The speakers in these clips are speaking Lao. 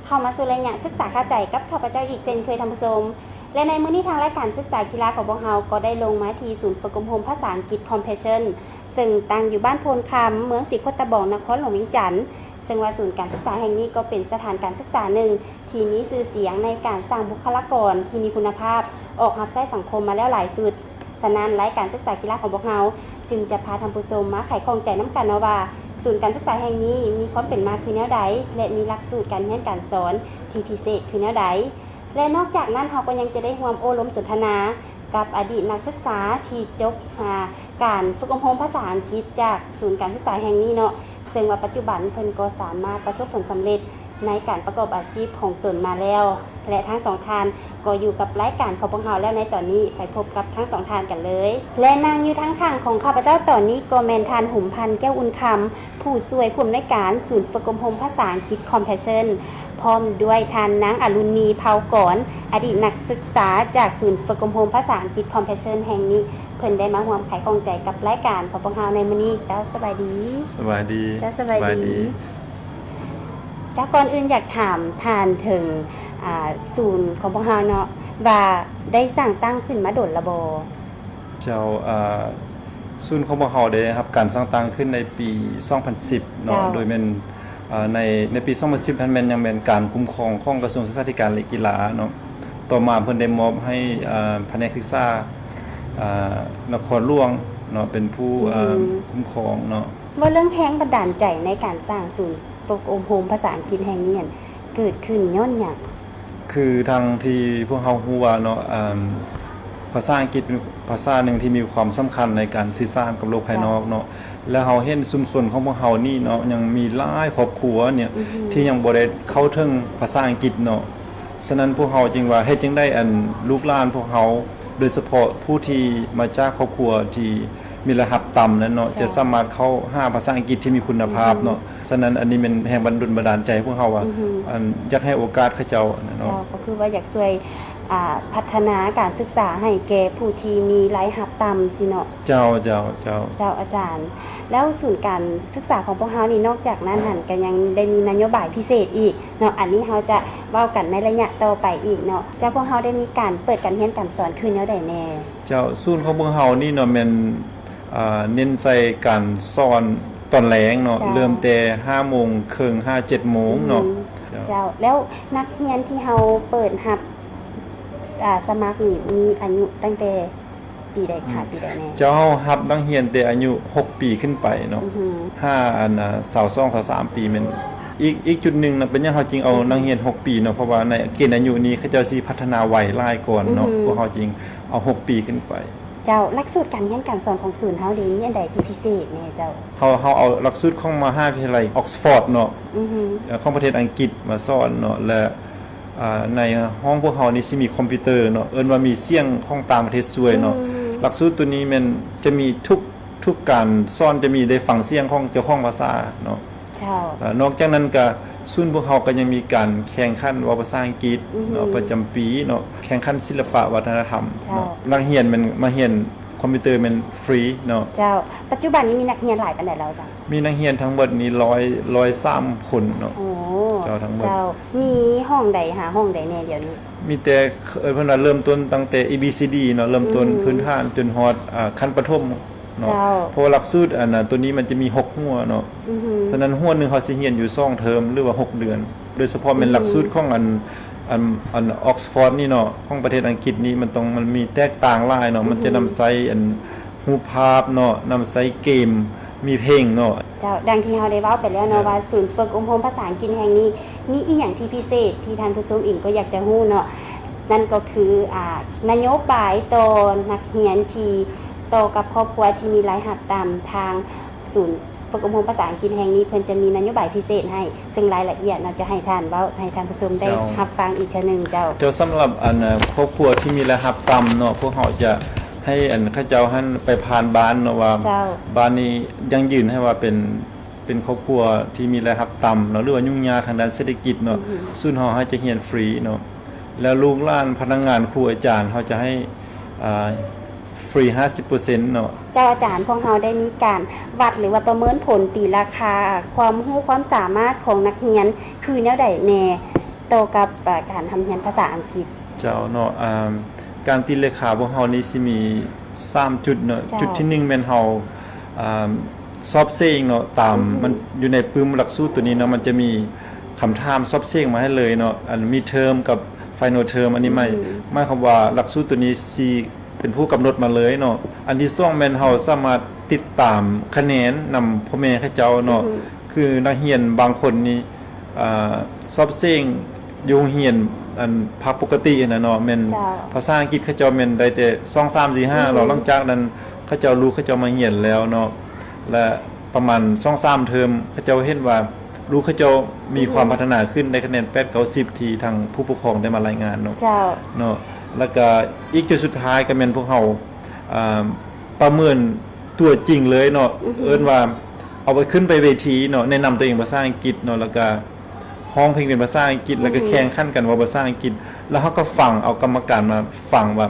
ເຂົ້າມາສູ່ໄລຍະສຶກສາຄາໃຈກັບຂ້າພະເຈົ້າອີກເຊັ່ນເຄີຍທ່ານຜູ້ຊົມ ແລະ ໃນມື້ນີ້ທາງລາຍການສຶກສາກິລາຂອງພວກເຮົາກໍໄດ້ລົງມາທີ່ສູນຝຶກອົບຮົມພາສາອັງກິດ Compassion ເຊິ່ງຕັ້ງຢູ່ບ້ານໂພນຄຳ ເມືອງສີໂຄດຕະບອງ ນະຄອນຫຼວງວຽງຈັນ. ເຊິ່ງວ່າສູນການສຶກສາແຫ່ງນີ້ກໍເປັນສະຖານການສຶກສາໜຶ່ງທີ່ມີຊື່ສຽງໃນການສ້າງບຸກຄະລາກອນທີ່ມີຄຸນນະພາບອອກຮັບໃຊ້ສັງຄົມມາແລ້ວຫຼາຍຊຸດ. ສະນັ້ນ ລາຍການສຶກສາກິລາຂອງພວກເຮົາຈຶ່ງຈະພາທ່ານຜູ້ຊົມມາໄຂຂ້ອງໃຈນຳກັນເນາະວ່າ ສູນການສຶກສາແຫ່ງນີ້ມີຄວາມເປັນມາຄືແນວໃດ ແລະ ມີຫຼັກສູດການຮຽນການສອນທີ່ພິເສດຄືແນວໃດ ແລະ ນອກຈາກນັ້ນ ເຮົາກໍຍັງຈະໄດ້ຮ່ວມໂອ້ລົມສົນທະນາກັບອະດີດນັກສຶກສາທີ່ຈົບ ອາ ການຝຶກອົບຮົມພາສາອັງກິດຈາກສູນການສຶກສາແຫ່ງນີ້ເນາະ ເຊິ່ງວ່າປັດຈຸບັນເພິ່ນກໍສາມາດປະສົບຜົນສຳເລັດ ໃນການປະກອບອາຊີບຂອງຕົນມາແລ້ວ ແລະ ທັງສອງທ່ານກໍຢູ່ກັບລາຍການຂອງພວກເຮົາແລ້ວໃນຕອນນີ້. ໄປພົບກັບທັງສອງທ່ານກັນເລີຍ ແລະ ນັ່ງຢູ່ທາງຂ້າງຂອງຂ້າພະເຈົ້າຕອນນີ້ກໍແມ່ນທ່ານ ຫຸມພັນ ແກ້ວອຸ່ນຄຳ ຜູ້ຊ່ວຍຜູ້ອຳນວຍການສູນຝຶກອົບຮົມພາສາອັງກິດ Compassion ພ້ອມດ້ວຍທ່ານນາງ ອະລຸນນີ ເພົາກອນ ອະດີດນັກສຶກສາຈາກສູນຝຶກອົບຮົມພາສາອັງກິດ Compassion ແຫ່ງນີ້ ເພິ່ນໄດ້ມາຮ່ວມໄຂຂ້ອງໃຈກັບລາຍການຂອງພວກເຮົາໃນມື້ນີ້. ເຈົ້າ ສະບາຍດີ. ສະບາຍດີ. ເຈົ້າ ສະບາຍດີ. ສະບາຍດີ. ເຈົ້າ ກ່ອນອື່ນຢາກຖາມທ່ານເຖິງ ອ່າ ສູນຂອງພວກເຮົາເນາະ ວ່າໄດ້ສ້າງຕັ້ງຂຶ້ນມາດົນລະບໍ່? ເຈົ້າ ເອີ ສູນຂອງພວກເຮົາໄດ້ຮັບການສ້າງຕັ້ງຂຶ້ນໃນປີສອງພັນສິບເນາະ ເຈົ້າ ໂດຍແມ່ນ ເອີ ໃນ ໃນປີສອງພັນສິບຫັ້ນແມ່ນຍັງແມ່ນການຄຸ້ມຄອງຂອງກະຊວງສຶກສາທິການ ແລະ ກິລາເນາະ. ຕໍ່ມາເພິ່ນໄດ້ມອບໃຫ້ ເອີ ພະແນກສຶກສາ ເອີ ນະຄອນຫຼວງເນາະ ເປັນຜູ້ ອືມ ເອີ ຄຸ້ມຄອງເນາະ. ເວົ້າເລື່ອງແຮງບັນດານໃຈໃນການສ້າງສູນຝຶກອົບຮົມພາສາອັງກິດແຫ່ງນີ້ຫັ້ນ ເກີດຂຶ້ນຍ້ອນຫຍັງ? ຄືທາງທີ່ພວກເຮົາຮູ້ວ່າເນາະ ເອີ ພາສາອັງກິດເປັນພາສາໜຶ່ງທີ່ມີຄວາມສຳຄັນໃນການສື່ສານກັບໂລກພາຍນອກເນາະ ເຈົ້າ ແລະ ເຮົາເຫັນຊຸມຊົນຂອງພວກເຮົານີ້ເນາະ ຍັງມີຫຼາຍຄອບຄົວເນຍ ອືຮຶ ທີ່ຍັງບໍ່ໄດ້ເຂົ້າເຖິງພາສາອັງກິດເນາະ. ສະນັ້ນພວກເຮົາຈຶ່ງວ່າເຮັດຈັ່ງໃດ ອັນ ລູກຫຼານພວກເຮົາ ໂດຍສະເພາະຜູ້ທີ່ມາຈາກຄອບຄົວທີ່ມີລາຍຮັບຕ່ຳນັ້ນເນາະ ເຈົ້າ ຈະສາມາດເຂົ້າຫາພາສາອັງກິດທີ່ມີຄຸນນະພາບເນາະ ອືຮຶ ສະນັ້ນ ອັນນີ້ແມ່ນແຮງບັນດົນບັນດານໃຈໃຫ້ພວກເຮົາວ່າ ອືຮຶ ອັນ ຢາກໃຫ້ໂອກາດເຂົາເຈົ້ານະເນາະ ເຈົ້າ ກໍຄືວ່າຢາກຊ່ວຍ ອ່າ ພັດທະນາການສຶກສາໃຫ້ແກ່ຜູ້ທີ່ມີລາຍຮັບຕ່ຳຊີ້ເນາະ. ເຈົ້າ ເຈົ້າ ເຈົ້າ ເຈົ້າ ອາຈານ ແລ້ວສູນການສຶກສາຂອງພວກເຮົານີ້ ນອກຈາກນັ້ນຫັ້ນ ກໍຍັງໄດ້ມີນະໂຍບາຍພິເສດອີກເນາະ ອັນນີ້ເຮົາຈະເວົ້າກັນໃນໄລຍະຕໍ່ໄປອີກເນາະ. ເຈົ້າ ພວກເຮົາໄດ້ມີການເປີດການຮຽນການສອນຄືແນວໃດແດ່? ເຈົ້າ ສູນຂອງພວກເຮົານີ້ເນາະ ແມ່ນ ອ່າ ເນັ້ນໃສ່ການສອນຕອນແລງເນາະ ເຈົ້າ ເລີ່ມແຕ່ຫ້າໂມງເຄິ່ງຫາເຈັດໂມງເນາະ. ອືມ ເຈົ້າ ເຈົ້າ ແລ້ວນັກຮຽນທີ່ເຮົາເປີດຮັບ ອ່າ ສະໝັກນີ້ ມີອາຍຸຕັ້ງແຕ່ປີໃດຄະ? ອືມ ປີໃດແດ່? ເຈົ້າ ເຮົາຮັບນັກຮຽນແຕ່ອາຍຸຫົກປີຂຶ້ນໄປເນາະ ອືຮຶ ຫາ ອັນ ອ່າ ຊາວສອງ ຊາວສາມປີແມ່ນ. ອີກ ອີກຈຸດໜຶ່ງນະ ເປັນຫຍັງເຮົາຈຶ່ງເອົາ ອືຮຶ ນັກຮຽນຫົກປີເນາະ ເພາະວ່າໃນເກນອາຍຸນີ້ ເຂົາເຈົ້າຊິພັດທະນາໄວຫຼາຍກ່ອນເນາະ ອືຮຶ ພວກເຮົາຈຶ່ງເອົາຫົກປີຂຶ້ນໄປ. ເຈົ້າ ຫຼັກສູດການຮຽນການສອນຂອງສູນເຮົານີ້ ມີອັນໃດທີ່ພິເສດແດ່ເຈົ້າ? ເຮົາ ເຮົາເອົາຫຼັກສູດຂອງມະຫາວິທະຍາໄລອອກສະຟອດເນາະ ອືຮຶ ເອີ ຂອງປະເທດອັງກິດມາສອນເນາະ ແລະ ອ່າ ໃນຫ້ອງພວກເຮົານີ້ຊິມີຄອມພິວເຕີເນາະ ເອີ້ນວ່າມີສຽງຂອງຕ່າງປະເທດຊ່ວຍເນາະ ອືມ ຫຼັກສູດໂຕນີ້ແມ່ນຈະມີທຸກ ທຸກການສອນຈະມີໄດ້ຟັງສຽງຂອງເຈົ້າຂອງພາສາເນາະ. ເຈົ້າ ເອີ ນອກຈາກນັ້ນກະ ສູນພວກເຮົາກໍຍັງມີການແຂ່ງຂັນເວົ້າພາສາອັງກິດເນາະ ອືຮຶ ປະຈຳປີເນາະ ແຂ່ງຂັນສິລະປະວັດທະນະທຳເນາະ. ເຈົ້າ ນັກຮຽນແມ່ນມາຮຽນຄອມພິວເຕີແມ່ນຟຣີເນາະ. ເຈົ້າ ປັດຈຸບັນນີ້ມີນັກຮຽນຫຼາຍປານໃດແລ້ວເຈົ້າ? ມີນັກຮຽນທັງໝົດນີ້ຮ້ອຍ ຮ້ອຍສາມຄົນເນາະ. ໂອ້ ເຈົ້າ ທັງໝົດ. ເຈົ້າ ມີຫ້ອງໃດຫາຫ້ອງໃດແດ່ດຽວນີ້? ມີແຕ່ ເອີ້ນເພິ່ນວ່າເລີ່ມຕົ້ນຕັ້ງແຕ່ ເອ ບີ ຊີ ດີ ເນາະ ເລີ່ມຕົ້ນ ອືຮຶ ພື້ນຖານຈົນຮອດ ອ່າ ຂັ້ນປະຖົມເນາະ. ເຈົ້າ ເພາະວ່າຫຼັກສູດ ອັນ ຕົວນີ້ມັນຈະມີຫົກຫົວເນາະ. ອືຮຶ ສະນັ້ນຫົວໜຶ່ງເຮົາຊິຮຽນຢູ່ສອງເທີມ ຫຼືວ່າຫົກເດືອນ ໂດຍສະເພາະແມ່ນ ອືຮຶ ຫຼັກສູດຂອງ ອັນ ອັນ ອັນ ອອກສະຟອດນີ້ເນາະ ຂອງປະເທດອັງກິດນີ້ ມັນຕ້ອງ ມັນມີແຕກຕ່າງຫຼາຍເນາະ. ອືຮຶ ມັນຈະນຳໃຊ້ ອັນ ຮູບພາບເນາະ ນຳໃຊ້ເກມ ມີເພງເນາະ. ເຈົ້າ ດັ່ງທີ່ເຮົາໄດ້ເວົ້າໄປແລ້ວເນາະ ເຈົ້າ ວ່າສູນຝຶກອົບຮົມພາສາອັງກິດແຫ່ງນີ້ ມີອີ່ຫຍັງທີ່ພິເສດທີ່ທ່ານຜູ້ຊົມເອງກໍຢາກຈະຮູ້ເນາະ ນັ້ນກໍຄື ອ່າ ນະໂຍບາຍຕໍ່ນັກຮຽນທີ່ ຕໍ່ກັບຄອບຄົວທີ່ມີລາຍຮັບຕ່ຳ ທາງສູນຝຶກອົບຮົມພາສາອັງກິດແຫ່ງນີ້ ເພິ່ນຈະມີນະໂຍບາຍພິເສດໃຫ້ ເຊິ່ງລາຍລະອຽດເນາະ ຈະໃຫ້ທ່ານເວົ້າໃຫ້ທ່ານຜູ້ຊົມໄດ້ ເຈົ້າ ຮັບຟັງອີກເທື່ອໜຶ່ງ. ເຈົ້າ ເຈົ້າ ສຳລັບ ອັນ ຄອບຄົວທີ່ມີລາຍຮັບຕ່ຳເນາະ ພວກເຮົາຈະໃຫ້ ອັນ ເຂົາເຈົ້າຫັ້ນໄປຜ່ານບ້ານເນາະ ວ່າ ເຈົ້າ ບ້ານນີ້ຢັ້ງຢືນໃຫ້ວ່າເປັນ ເປັນຄອບຄົວທີ່ມີລາຍຮັບຕ່ຳເນາະ ຫຼືວ່າຫຍຸ້ງຍາກທາງດ້ານເສດຖະກິດເນາະ ອືຮຶ ສູນເຮົາໃຫ້ຈະຮຽນຟຣີເນາະ ແລ້ວລູກຫຼານ ພະນັກງານ ຄູອາຈານ ເຮົາຈະໃຫ້ ອ່າ ຟຣີຫ້າສິບເປີເຊັນເນາະ. ເຈົ້າ ອາຈານ ພວກເຮົາໄດ້ມີການວັດ ຫຼືວ່າປະເມີນຜົນຕີລາຄາຄວາມຮູ້ຄວາມສາມາດຂອງນັກຮຽນຄືແນວໃດແດ່? ຕໍ່ກັບ ເອີ ການຮ່ຳຮຽນພາສາອັງກິດ? ເຈົ້າເນາະ ອາ ການຕິດເລກຂາພວກເຮົານີ້ຊິມີສາມຈຸດເນາະ. ເຈົ້າ. ຈຸດທີໜຶ່ງແມ່ນເຮົາ ອາ ສອບເສັງເນາະ ຕາມ ອືຮຶ ມັນຢູ່ໃນປຶ້ມຫຼັກສູດໂຕນີ້ເນາະ ມັນຈະມີຄຳຖາມສອບເສັງມາໃຫ້ເລີຍເນາະ ອັນ mid term ກັບ final term ອັນນີ້ໝາຍ ອືຮຶ ໝາຍຄວາມວ່າຫຼັກສູດໂຕນີ້ຊິ ເປັນຜູ້ກຳນົດມາເລີຍເນາະ. ອັນທີສອງແມ່ນເຮົາສາມາດຕິດຕາມຄະແນນນຳພໍ່ແມ່ເຂົາເຈົ້າເນາະ ອືຮຶ ຄືນັກຮຽນບາງຄົນນີ້ ອາ ສອບເສັງຢູ່ໂຮງຮຽນອັນພາກປົກກະຕິຫັ້ນນະເນາະ ແມ່ນ ເຈົ້າ ພາສາອັງກິດເຂົາເຈົ້າແມ່ນໄດ້ແຕ່ ສອງ ສາມ ສີ່ ຫ້າ ອືຮຶ ເນາະ. ຫຼັງຈາກນັ້ນເຂົາເຈົ້າ ລູກເຂົາເຈົ້າມາຮຽນແລ້ວເນາະ ແລະ ປະມານ ສອງ ສາມ ເທີມ ເຂົາເຈົ້າເຫັນວ່າ ລູກເຂົາເຈົ້າມີຄວາມ ອືຮຶ ພັດທະນາຂຶ້ນ ໄດ້ຄະແນນ ແປດ ເກົ້າ ສິບ ທີ່ທາງຜູ້ປົກຄອງໄດ້ມາລາຍງານເນາະ. ເຈົ້າ. ເນາະ ແລ້ວກະອີກຈຸດສຸດທ້າຍກະແມ່ນພວກເຮົາ ອາ ປະເມີນຕົວຈິງເລີຍເນາະ ອືຮຶ ເອີ້ນວ່າເອົາໄປ ຂຶ້ນໄປເວທີເນາະ ແນະນຳຕົວເອງພາສາອັງກິດເນາະ ແລ້ວກະຮ້ອງເພງເປັນພາສາອັງກິດ ອືຮຶ ແລ້ວກະແຂ່ງຂັນກັນເວົ້າພາສາອັງກິດ ແລ້ວເຮົາກະຟັງ ເອົາກຳມະການມາຟັງວ່າ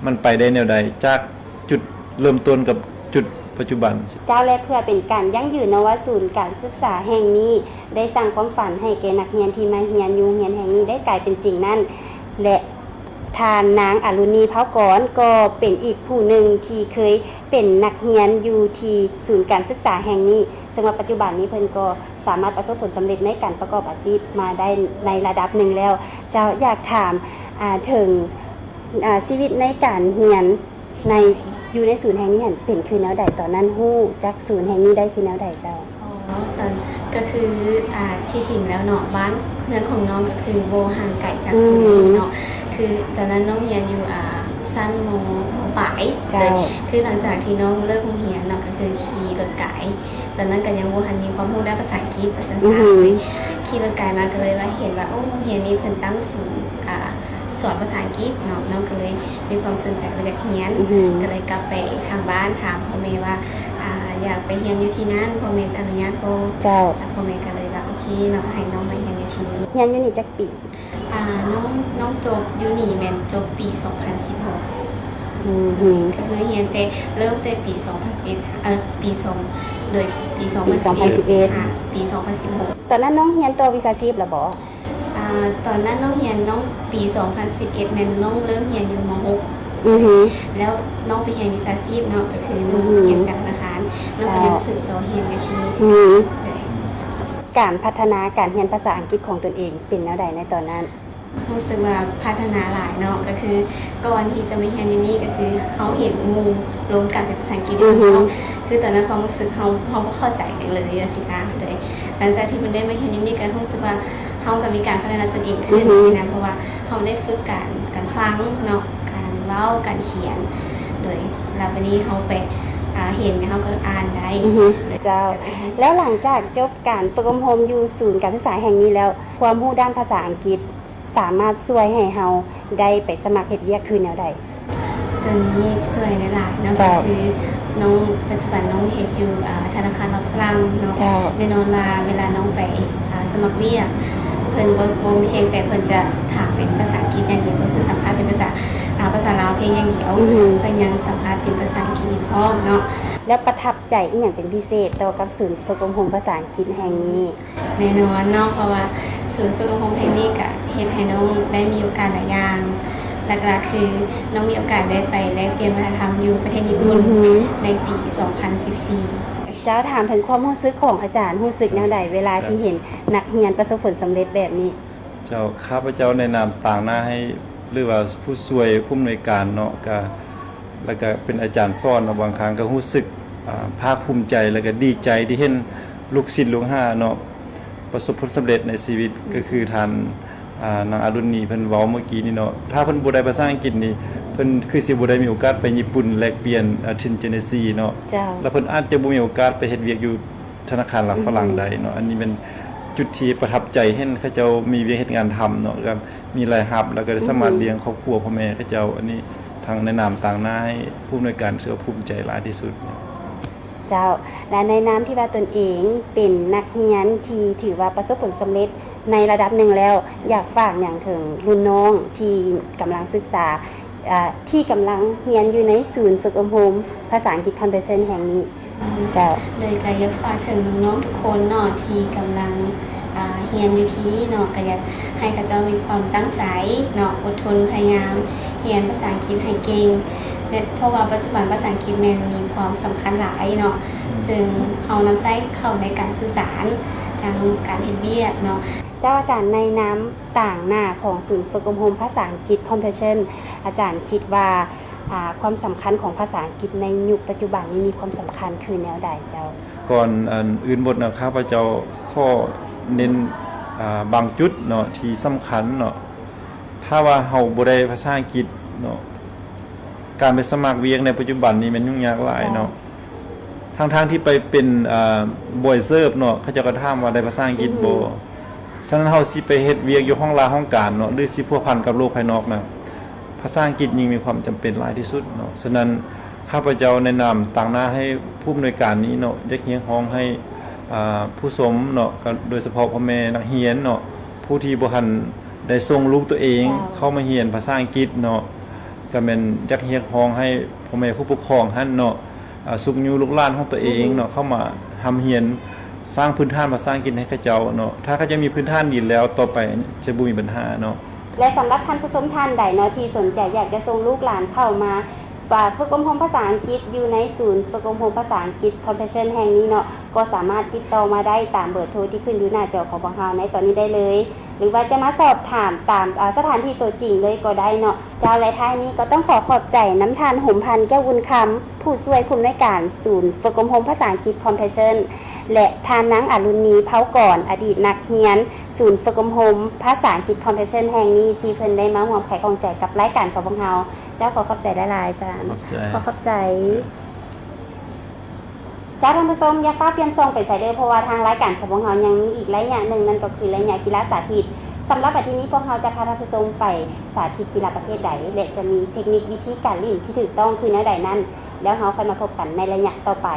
ມັນໄປໄດ້ແນວໃດ ຈາກຈຸດເລີ່ມຕົ້ນກັບຈຸດປັດຈຸບັນ. ເຈົ້າ ແລະ ເພື່ອເປັນການຢັ້ງຢືນເນາະວ່າ ສູນການສຶກສາແຫ່ງນີ້ໄດ້ສ້າງຄວາມຝັນໃຫ້ແກ່ນັກຮຽນທີ່ມາຮຽນຢູ່ໂຮງຮຽນແຫ່ງນີ້ໄດ້ກາຍເປັນຈິງນັ້ນ ແລະ ທ່ານນາງອາລຸນນີ ເພົາກອນ ກໍເປັນອີກຜູ້ໜຶ່ງທີ່ເຄີຍເປັນນັກຮຽນຢູ່ທີ່ສູນການສຶກສາແຫ່ງນີ້ ເຊິ່ງວ່າປັດຈຸບັນນີ້ເພິ່ນກໍສາມາດປະສົບຜົນສຳເລັດໃນການປະກອບອາຊີບມາໄດ້ໃນລະດັບໜຶ່ງແລ້ວ. ເຈົ້າ ຢາກຖາມ ອາ ເຖິງ ອາ ຊີວິດໃນການຮຽນ ໃນ ຢູ່ໃນສູນແຫ່ງນີ້ຫັ້ນເປັນຄືແນວໃດ? ຕອນນັ້ນຮູ້ຈັກສູນແຫ່ງນີ້ໄດ້ຄືແນວໃດເຈົ້າ? ອໍ ຕອນ ກໍຄື ອ່າ ທີ່ຈິງແລ້ວເນາະ ບ້ານເຮືອນຂອງນ້ອງກໍຄືບໍ່ຫ່າງໄກຈາກສູນນີ້ເນາະ ອືມ ຄືຕອນນັ້ນນ້ອງຮຽນຢູ່ ອ່າ ຊັ້ນ ມ ມ ປາຍ ເຈົ້າ ໂດຍ ຄືຫຼັງຈາກທີ່ນ້ອງເລີກໂຮງຮຽນເນາະ ກໍຄືຂີ່ລົດກາຍ ຕອນນັ້ນກໍຍັງບໍ່ທັນມີຄວາມຮູ້ດ້ານພາສາອັງກິດວ່າຊັ້ນຊະ ອືຮຶ ໂດຍຂີ່ລົດກາຍມາ ກໍເລີຍວ່າເຫັນວ່າ ໂອ້ ໂຮງຮຽນນີ້ເພິ່ນຕັ້ງສູນ ອ່າ ສອນພາສາອັງກິດເນາະ ນ້ອງກໍເລີຍມີຄວາມສົນໃຈວ່າຢາກຮຽນ ອືຮຶ ກໍເລີຍກັບໄປທາງບ້ານຖາມພໍ່ແມ່ວ່າ ອ່າ ຢາກໄປຮຽນຢູ່ທີ່ນັ້ນ ພໍ່ແມ່ຈະອະນຸຍາດບໍ່? ເຈົ້າ ແລ້ວພໍ່ແມ່ກໍເລີຍວ່າ ໂອເຄເນາະ ໃຫ້ນ້ອງມາຮຽນຢູ່ທີ່ນີ້. ຮຽນຢູ່ນີ້ຈັກປີ? ອ່າ ນ້ອງ ນ້ອງຈົບຢູ່ນີ້ແມ່ນຈົບປີສອງພັນສິບຫົກ. ອືຮຶ ກໍຄືຮຽນແຕ່ ເລີ່ມແຕ່ປີສອງພັນສິບເອັດ ເອີ ປີສອງ ໂດຍປີສອງພັນສິບເອັດ ປີສອງພັນສິບເອັດ ຫາປີສອງພັນສິບຫົກ. ຕອນນັ້ນນ້ອງຮຽນຕໍ່ວິຊາຊີບແລ້ວບໍ່? ອ່າ ຕອນນັ້ນນ້ອງຮຽນ ນ້ອງ ປີສອງພັນສິບເອັດ ແມ່ນນ້ອງເລີ່ມຮຽນຢູ່ ມ. ຫົກ ອືຮຶ ແລ້ວນ້ອງໄປຮຽນວິຊາຊີບເນາະ ກໍຄືນ້ອງ ອືຮຶ ຮຽນການທະນາຄານ ນ້ອງກໍຍັງ ເຈົ້າ ສືບຕໍ່ຮຽນຢູ່ທີ່ນີ້. ອືຮຶ ໂດຍ ການພັດທະນາການຮຽນພາສາອັງກິດຂອງຕົນເອງເປັນແນວໃດໃນຕອນນັ້ນ? ຮູ້ສຶກວ່າພັດທະນາຫຼາຍເນາະ ກໍຄືກ່ອນທີ່ຈະມາຮຽນຢູ່ນີ້ ກໍຄືເຮົາເຫັນໝູ່ລົມກັນເປັນພາສາອັງກິດຢູ່ ອືຮຶ ເນາະ ຄືຕອນນັ້ນຄວາມຮູ້ສຶກເຮົາ ເຮົາບໍ່ເຂົ້າໃຈຫຍັງເລີຍວ່າຊີ້ຊະ ໂດຍ ຫຼັງຈາກທີ່ມັນໄດ້ມາຮຽນຢູ່ນີ້ ກໍຮູ້ສຶກວ່າເຮົາກໍມີການພັດທະນາຕົນເອງຂຶ້ນ ອືຮຶ ຊີ້ນະ ເພາະວ່າເຮົາໄດ້ຝຶກການ ການຟັງເນາະ ການເວົ້າ ການຂຽນ ໂດຍ ແລ້ວບາດນີ້ເຮົາໄປ ອ່າ ເຫັນ ເຮົາກໍອ່ານໄດ້ ອືຮຶ ເຈົ້າ ແລ້ວຫຼັງຈາກຈົບການຝຶກອົບຮົມຢູ່ສູນການສຶກສາແຫ່ງນີ້ແລ້ວ ຄວາມຮູ້ດ້ານພາສາອັງກິດ ສາມາດຊ່ວຍໃຫ້ເຮົາໄດ້ໄປສະໝັກເຮັດວຽກຄືແນວໃດ? ຕົວນີ້ຊ່ວຍຫຼາຍໆເນາະ ເຈົ້າ ກໍຄືນ້ອງ ປັດຈຸບັນນ້ອງເຮັດຢູ່ ອ່າ ທະນາຄານລັດຝຣັ່ງເນາະ ເຈົ້າ ແນ່ນອນວ່າເວລານ້ອງໄປ ອ່າ ສະໝັກວຽກ ເພິ່ນບໍ່ ບໍ່ພຽງແຕ່ເພິ່ນຈະຖາມເປັນພາສາອັງກິດຢ່າງດຽວ ກໍຄືສຳພາດເປັນພາສາ ອ່າ ພາສາລາວພຽງຢ່າງດຽວ ອືຮຶ ເພິ່ນຍັງສຳພາດເປັນພາສາອັງກິດອີກພ້ອມເນາະ. ແລ້ວປະທັບໃຈອີ່ຫຍັງເປັນພິເສດຕໍ່ກັບສູນຝຶກອົບຮົມພາສາອັງກິດແຫ່ງນີ້? ແນ່ນອນເນາະ ເພາະວ່າສູນຝຶກອົບຮົມແຫ່ງນີ້ກະເຮັດໃຫ້ນ້ອງໄດ້ມີໂອກາດຫຼາຍຢ່າງ ຫຼັກໆຄືນ້ອງມີໂອກາດໄດ້ໄປແລກປ່ຽນວັດທະນະທຳຢູ່ປະເທດຍີ່ປຸ່ນ ອືຮຶ ໃນປີສອງພັນສິບສີ່. ເຈົ້າ ຖາມເຖິງຄວາມຮູ້ສຶກຂອງອາຈານ ຮູ້ສຶກແນວໃດເວລາທີ່ເຫັນນັກຮຽນປະສົບຜົນສຳເລັດແບບນີ້? ເຈົ້າ ຂ້າພະເຈົ້າໃນນາມຕາງໜ້າໃຫ້ ຫຼືວ່າຜູ້ຊ່ວຍຜູ້ອຳນວຍການເນາະ ກະ ແລ້ວກະເປັນອາຈານສອນເນາະ ບາງຄັ້ງກະຮູ້ສຶກ ອ່າ ພາກພູມໃຈ ແລ້ວກະດີໃຈທີ່ເຫັນລູກສິດລູກຫາເນາະ ປະສົບຜົນສຳເລັດໃນຊີວິດ ອືມ ກໍຄືທ່ານ ອ່າ ນາງອາລຸນນີ ເພິ່ນເວົ້າເມື່ອກີ້ນີ້ເນາະ ຖ້າເພິ່ນບໍ່ໄດ້ພາສາອັງກິດນີ້ ເພິ່ນຄືຊິບໍ່ໄດ້ມີໂອກາດໄປຍີ່ປຸ່ນແລກປ່ຽນ ອ່າ Team Genesee ເນາະ ເຈົ້າ ແລ້ວເພິ່ນອາດຈະບໍ່ມີໂອກາດໄປເຮັດວຽກຢູ່ ທະນາຄານລັດຝຣັ່ງໄດ້ເນາະ ອືມ ອັນນີ້ແມ່ນຈຸດທີ່ປະທັບໃຈ ເຫັນເຂົາເຈົ້າມີວຽກເຮັດງານທຳເນາະ ກໍມີລາຍຮັບ ແລ້ວກໍໄດ້ສາມາດ ອືຮຶ ລ້ຽງຄອບຄົວພໍ່ແມ່ເຂົາເຈົ້າ ອັນນີ້ທາງໃນນາມຕາງໜ້າໃຫ້ຜູ້ອຳນວຍການ ຖືວ່າພູມໃຈຫຼາຍທີ່ສຸດ. ເຈົ້າ ແລະ ໃນນາມທີ່ວ່າຕົນເອງເປັນນັກຮຽນທີ່ຖືວ່າປະສົບຜົນສຳເລັດໃນລະດັບໜຶ່ງແລ້ວ ຢາກຝາກຫຍັງເຖິງລຸ້ນນ້ອງທີ່ກຳລັງສຶກສາ ອ່າ ທີ່ກຳລັງຮຽນຢູ່ໃນສູນຝຶກອົບຮົມພາສາອັງກິດ Conversion ແຫ່ງນີ້? ເຈົ້າ ໂດຍກະຢາກຝາກເຖິງນ້ອງໆທຸກຄົນເນາະ ທີ່ກຳລັງ ອ່າ ຮ ຮຽນຢູ່ທີ່ນີ້ເນາະ ກໍຢາກໃຫ້ເຂົາເຈົ້າມີຄວາມຕັ້ງໃຈເນາະ ອົດທົນ ພະຍາຍາມຮຽນພາສາອັງກິດໃຫ້ເກັ່ງ ເພາະວ່າປັດຈຸບັນພາສາອັງກິດແມ່ນມີຄວາມສຳຄັນຫຼາຍເນາະ ເຊິ່ງເຮົານຳໃຊ້ເຂົ້າໃນການສື່ສານ ທາງການເຮັດວຽກເນາະ. ເຈົ້າອາຈານ ໃນນາມຕາງໜ້າຂອງສູນຝຶກອົບຮົມພາສາອັງກິດ Compassion ອາຈານຄິດວ່າ ອາ ຄວາມສຳຄັນຂອງພາສາອັງກິດໃນຍຸກປັດຈຸບັນນີ້ມີຄວາມສຳຄັນຄືແນວໃດເຈົ້າ? ກ່ອນອັນອື່ນໝົດເນາະ ຂ້າພະເຈົ້າຂໍເນັ້ນ ອາ ບາງຈຸດເນາະ ທີ່ສຳຄັນເນາະ ຖ້າວ່າເຮົາບໍ່ໄດ້ພາສາອັງກິດເນາະ ການໄປສະໝັກວຽກໃນປັດຈຸບັນນີ້ແມ່ນຫຍຸ້ງຍາກຫຼາຍເນາະ ທັງໆທີ່ໄປເປັນ ອາ ບອຍເສີບເນາະ ເຂົາເຈົ້າກໍຖາມວ່າໄດ້ພາສາອັງກິດບໍ່? ສະນັ້ນເຮົາຊິໄປເຮັດວຽກຢູ່ຫ້ອງລາຫ້ອງການເນາະ ຫຼືຊິພົວພັນກັບໂລກພາຍນອກນະ ພາສາອັງກິດຍິ່ງມີຄວາມຈຳເປັນຫຼາຍທີ່ສຸດເນາະ. ສະນັ້ນ ຂ້າພະເຈົ້າໃນນາມຕາງໜ້າໃຫ້ຜູ້ອຳນວຍການນີ້ເນາະ ຢາກຮຽກຮ້ອງໃຫ້ ອາ ຜູ້ຊົມເນາະ ກໍໂດຍສະເພາະພໍ່ແມ່ນັກຮຽນເນາະ ຜູ້ທີ່ບໍ່ທັນໄດ້ສົ່ງລູກຕົວເອງເຂົ້າມາຮຽນພາສາອັງກິດເນາະ ກໍແມ່ນຢາກຮຽກຮ້ອງໃຫ້ພໍ່ແມ່ຜູ້ປົກຄອງຫັ້ນເນາະ ອາ ຊຸກຍູ້ລູກຫຼານຂອງຕົວເອງເນາະ ເຂົ້າມາຮ່ຳຮຽນ ສ້າງພື້ນຖານພາສາອັງກິດໃຫ້ເຂົາເຈົ້າເນາະ ຖ້າເຂົາເຈົ້າມີພື້ນຖານດີແລ້ວ ຕໍ່ໄປຈະບໍ່ມີບັນຫາເນາະ. ແລະ ສຳລັບທ່ານຜູ້ຊົມທ່ານໃດເນາະ ທີ່ສົນໃຈຢາກຈະສົ່ງລູກຫຼານເຂົ້າມາ ຝາກຝຶກອົບຮົມພາສາອັງກິດຢູ່ໃນສູນຝຶກອົບຮົມພາສາອັງກິດ Compassion ແຫ່ງນີ້ເນາະ ກໍສາມາດຕິດຕໍ່ມາໄດ້ຕາມເບີໂທທີ່ຂຶ້ນຢູ່ໜ້າຈໍຂອງພວກເຮົາໃນຕອນນີ້ໄດ້ເລີຍ ຫຼືວ່າຈະມາສອບຖາມຕາມ ອາ ສະຖານທີ່ຕົວຈິງເລີຍກໍໄດ້ເນາະ. ເຈົ້າ ແລະ ທ້າຍນີ້ກໍຕ້ອງຂໍຂອບໃຈນຳທ່ານ ຫົມພັນ ແກ້ວບຸນຄຳ ຜູ້ຊ່ວຍຜູ້ອຳນວຍການສູນຝຶກອົບຮົມພາສາອັງກິດ Compassion ແລະ ທ່ານນາງ ອາລຸນນີ ເພົາກອນ ອະດີດນັກຮຽນສູນຝຶກອົບຮົມພາສາອັງກິດ Compassion ແຫ່ງນີ້ ທີ່ເພິ່ນໄດ້ມາຮ່ວມໄຂຂ້ອງໃຈກັບລາຍການຂອງພວກເຮົາ. ເຈົ້າ ຂໍຂອບໃຈຫຼາຍໆ ອາຈານ. ຂອບໃຈ ຂໍຂອບໃຈ. ເຈົ້າ ທ່ານຜູ້ຊົມ ຢ່າຟ້າວປ່ຽນຊ່ອງໄປໃສເດີ້ ເພາະວ່າທາງລາຍການຂອງພວກເຮົາຍັງມີອີກໄລຍະໜຶ່ງ ນັ້ນກໍຄືໄລຍະກິລາສາທິດ. ສຳລັບອາທິດນີ້ ພວກເຮົາຈະພາທ່ານຜູ້ຊົມໄປສາທິດກິລາປະເພດໃດ ແລະ ຈະມີເທັກນິກວິທີການຫຼິ້ນທີ່ຖືກຕ້ອງຄືແນວໃດນັ້ນ ແລ້ວເຮົາຄ່ອຍມາພົບກັນໃນໄລຍະຕໍ່ໄປ.